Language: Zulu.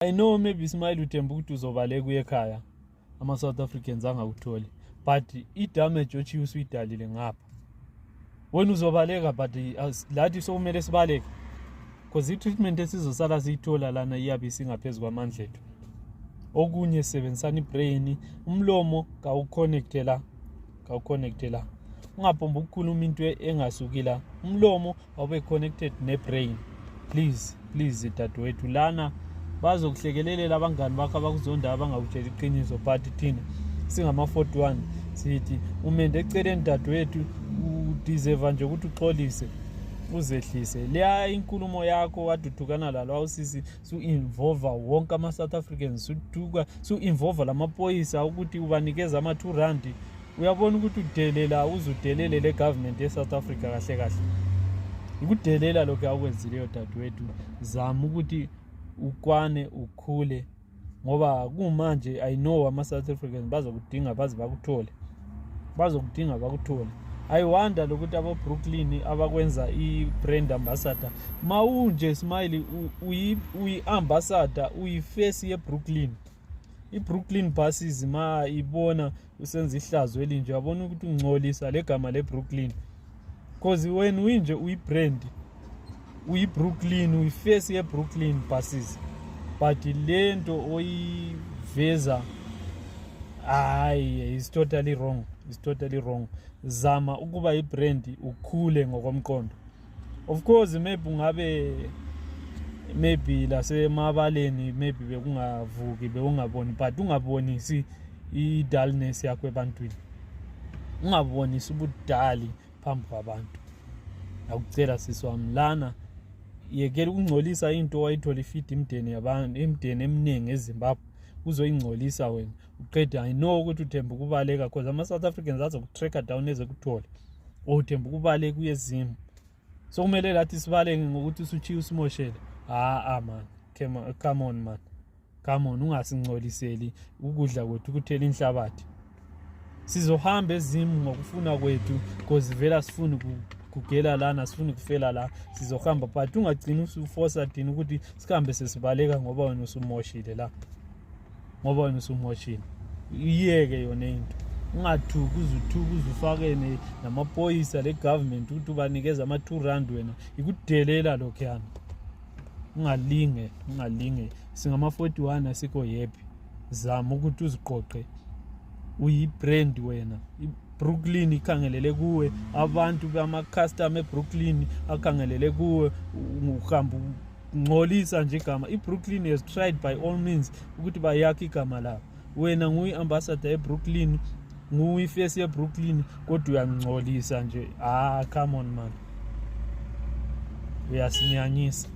I know maybe Smile uthemba ukuthi uzobaleka uye ekhaya, ama-South Africans angakutholi, but i-damage ochiye usuyidalile ngapha. Wena uzobaleka, but lathi sokumele sibaleke, because i-treatment esizosala siyithola lana iyabe isingaphezu kwamandla ethu. Okunye, sebenzisana ibrain. Umlomo kawuconnecte la, kawuconnecte la. Ungaphomba ukukhuluma into engasuki la. Umlomo awube connected ne-brain, please, please, dadewethu. Lana bazokuhlekelelela abangani bakho abakuzondayo, abangakutshela iqiniso, but thina singama-41 sithi umende eceleni, dadewethu. Udeserva nje ukuthi uxolise, uzehlise. Leya inkulumo yakho waduthukana lalo awusisi, su-involva wonke ama-South Africans, suthuka, su-involva lamaphoyisa ukuthi ubanikeza ama-R2. Uyabona ukuthi udelela, uzudelele le government ye-South Africa. Kahle kahle ikudelela lokhu akwenzileyo, dadewethu. Zama ukuthi ukwane, ukhule, ngoba kumanje I know ama-South Africans bazokudinga baze bakuthole, bazokudinga bakuthole. I wonder lokuthi abo-Brooklyn abakwenza i-brand ambassador, mawunje Smile, uyi-ambassador, uyi-face ye-Brooklyn. I-Brooklyn Buses ma ibona usenza ihlazo elinje, uyabona ukuthi ungcolisa legama le-Brooklyn, 'cause wena uyinje, uyi-brand, uyi-Brooklyn, uyi-face ye-Brooklyn Buses, but lento oyiveza, hayi, is totally wrong, is totally wrong. Zama ukuba i-brand, ukhule ngokomqondo. Of course maybe ungabe maybe lasemabaleni maybe bekungavuki, bewungaboni, but ungabonisi i-dullness yakho ebantwini, ungabonisi ubudali phambi kwabantu. Akucela, sisi wami, lana yekela ukungcolisa into wayithola ifeed imindeni yabantu, imindeni eminingi eZimbabwe. Uzoyingcolisa wena uqede. I know ukuthi uthemba ukubaleka, because ama-South Africans azokutracka down ezekuthole, or uthemba ukubaleka uye eZimu. So kumele lathi sibaleke ngokuthi usuchiye usimoshele. Ah man, come on man, come on, ungasingcoliseli ukudla kwethu, ukuthela inhlabathi. Sizohamba eZimu ngokufuna kwethu, 'cause vele sifuni kugela lana, sifuni kufela la, sizohamba, but ungagcini usuforsa thina ukuthi sihambe sesibaleka ngoba wena usumoshile la, ngoba wena usumoshile. Iyeke yona into, ungathuki, uzuthuka, uzufake namaphoyisa le government ukuthi ubanikeza ama-R2. Wena ikudelela lokhuyana. Ungalinge, ungalinge. Singama-41, asikho happy. Zama ukuthi uziqoqe. Uyi-brand wena, iBrooklyn ikhangelele kuwe, abantu bama-customer eBrooklyn akhangelele kuwe. Uhamba ungcolisa nje igama. IBrooklyn has tried by all means ukuthi bayakhe igama labo. Wena nguyi-ambassador eBrooklyn, nguyi-face yeBrooklyn, kodwa uyangcolisa nje. Ah, come on man, uyasinyanyisa.